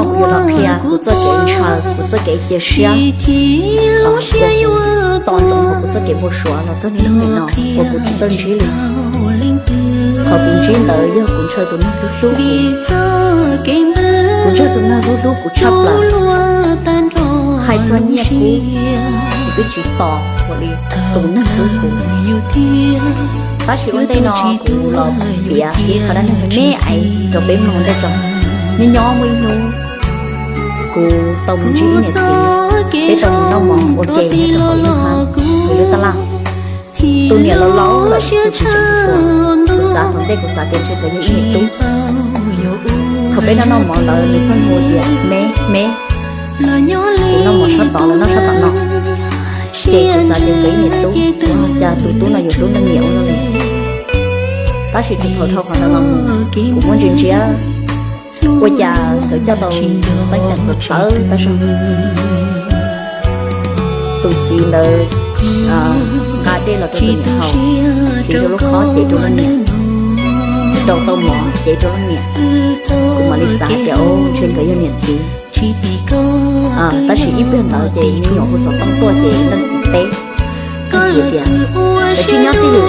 Kuv yuav los qhia kuv txoj kev ntshaw, kuv txoj kev cia siab, uas kuv tos ntsoov hauv kuv txoj kev npau suav los txog niaj hnub nim no uas kuv tsis txawj ntsib li. Qhov kuv ntsib ntawd yog kuv ntshaw tus neeg hlub hlub kuv, kuv ntshaw tus neeg hlub hlub kuv tshaj plaws. Hais txog nyiaj kub, kuv twb tsis tos ua li tus neeg hlub kuv. Tab sis ua ntej no kuv los piav ib qho dab neeg me me rau peb mloog ua ntej tso. Nyob nyob muaj ib hnub kuv tau mus ntsib ib niam txiv, peb tau mus noj mov ua ke nyob rau hauv ib lub hab, hauv lub tab laj. Tus niam laus laus lawm, tus txiv tseem hluas hluas, kuv xav thaum ntej kuv xav tias ntshe nkawd yog ib niam tub. Thaum peb noj noj mov ntawd nws pheej hu tias me me, kuv noj mov sab tod lawv noj sab tom no, ces kuv xav tias nkawd ib niam tub, ua cas tus tub no yuav hlub leej niam ua luaj li. Tab sis txij thaum dhau qhov ntawd los mus kuv muab ntsia ntsia, ua cas nkawd coj tau xeeb ceem txawv txawv tab zog. Tus txiv ntawd nqa dej los rau tus niam haus, ces rau lub khob ces rau leej niam, rau tau mov ces rau leej niam. Kuv mam li xav tias ntshe nkawd yog niam txiv. Tab sis ib pliag ntawd ces me nyuam hu xov tooj tuaj ces leej txiv teb, leej txiv tias, Koj tsis nyob twj ywm,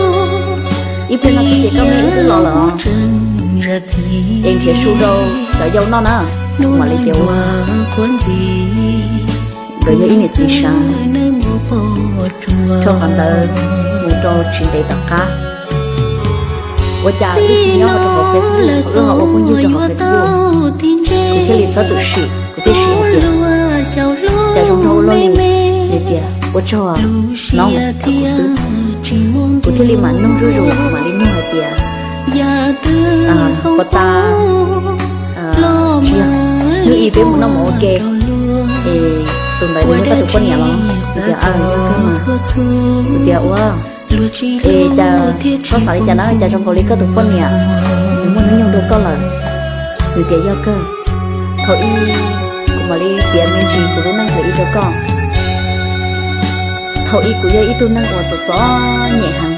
ib pliag no xwb ces koj me wb twb los lawm, es nrhiav su rau cov yau noj na. Kuv mam li tias, Ua, nkawd yog ib niam txiv sab. Dhau qhov ntawd mus rau tsis ntev tom qab, ua cas wb tsis nyob rau hauv Facebook, wb ho ua phooj ywg rau hauv Facebook, kuv thiaj li txhob txwm sim, kuv thiaj siv hais tias, Cas zoo nraug ua luaj li? Nws tias, Ua tsaug, no kuv xwb. Kuv thiaj li mam nug zuj zus, mam li nug hais tias, Puas tas, tsis yog, hnub ib peb mus noj mov ua ke, es tus ntawd nws yog koj tus poj niam los? Nws tias, Aws, yog kawg mas. Kuv tias, Ua, es cas koj xav li cas na, cas zoo nkaus li koj tus poj niam nws muaj hnub nyoog dua koj lawm? Nws tias, Yog kawg. Thaum ub kuv mam li piav me ntsis kuv lub neej thaum ub rau koj. Thaum ub kuv yog ib tug neeg uas txom txom nyem heev.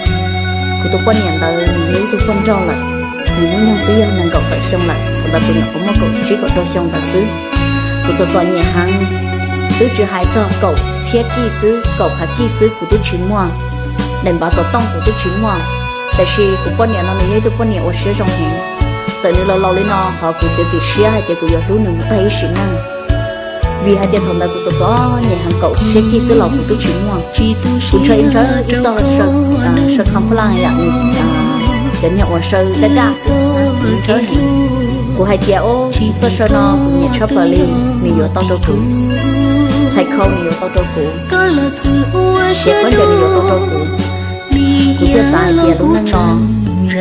Kuv tus poj niam ntawd nws yog ib tug poj nrauj lawm, nws hnub nyoog twb yog nees nkaum tawm xyoo lawm, thaum ntawd tus nyuam qhuav muaj kaum tsib kaum rau xyoo ntawd xwb. Kuv txom txom nyem heev, twb tsis hais txog kaum txhiab kij xwb, kaum phav kij xwb kuv twb tsis muaj, daim npav xov tooj kuv twb tsis muaj. Tiam sis kuv poj niam no nws yog ib tug poj niam uas siab zoo heev. Txawm nws laus laus li no, qhov kuv txiav txim siab hais tias kuv yuav hlub nws mus tag ib sim neej, vim hais tias thaum ntawd kuv txom txom nyem heev, kaum txhiab kij xwb los kuv twb tsis muaj. Kuv ntshaw ib ntshaw ib txoj saw kham pha laj yam, cov niag uas saw daj daj, ntshaw heev. Kuv hais tias, Au, txoj saw no kuv nyiam tshaj plaws li, nws yuav tau rau kuv, txhais khau nws yuav tau rau kuv, tias khaub ncaws nws yuav tau rau kuv. Kuv thiaj xav hais tias lub neej no nws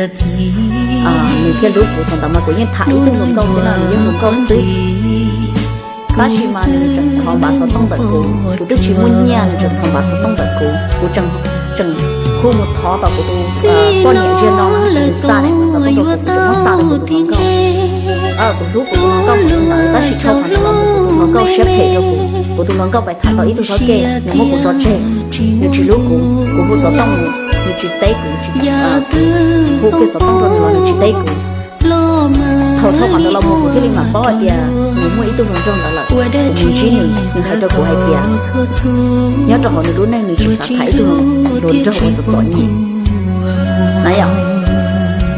thiaj hlub kuv. Thaum ntawd mas kuv yeej tham ib tug hluas nkauj thiab no, nws yeej hluas nkauj xwb. Tab sis mas nws tseem thov npav xov tooj ntawm kuv, kuv twb tsis muaj nyiaj, nws tseem thov npav xov tooj ntawm kuv. Kuv tseem, tseem hu mus thov tom kuv tus poj niam ziag no, nws xa daim npav xov tooj rau kuv, kuv tseem muab xa rau kuv tus hluas nkauj. Kuv hlub kuv tus hluas nkauj mus li ntawd, tab sis dhau qhov ntawd los kuv tus hluas nkauj siab phem rau kuv. Kuv tus hluas nkauj pais tham tau ib tug thawj kev, nws muab kuv tso tseg, nws tsis hlub kuv. Kuv hu xov tooj, nws tsis teb kuv, hu kiag xov tooj rau nws los nws tsis teb kuv. Thaum dhau qhov ntawd los mus kuv thiaj li mam paub hais tias nws muaj ib tug hluas nraug ntawd lawm. Kuv mus ntsib nws, nws hais rau kuv hais tias nyob rau hauv nws lub neej nws tsis xav tham ib tug hluas nraug uas txom txom nyem na yom.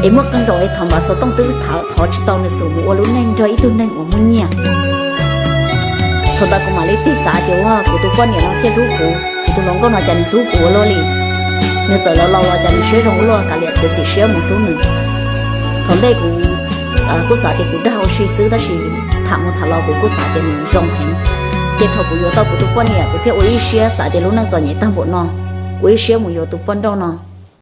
Es muaj qee zaum es thov npav xov tooj twb thov tsis tau nws xum mus ua lub neej nrog ib tug neeg uas muaj nyiaj. Thaum ntawd kuv mam li tig xav tias, Ua, kuv tus poj niam no thiaj hlub kuv, kuv tus hluas nkauj no cas nws hlub kuv ua luaj li. Nws txawm laus laus los cas nws siab zoo ua luaj, kav liam txiav txim siab mus hlub nws. Thaum ntej kuv kuj xav tias kuv dag ua si xwb, tab sis tham mus tham los kuv kuj xav tias nws zoo heev. Ces thaum kuv yuav tau kuv tus poj niam, kuv thiaj ua ib siab xav tias lub neej txom nyem tag npaum no, ua ib siab mus yuav tus poj nrauj no.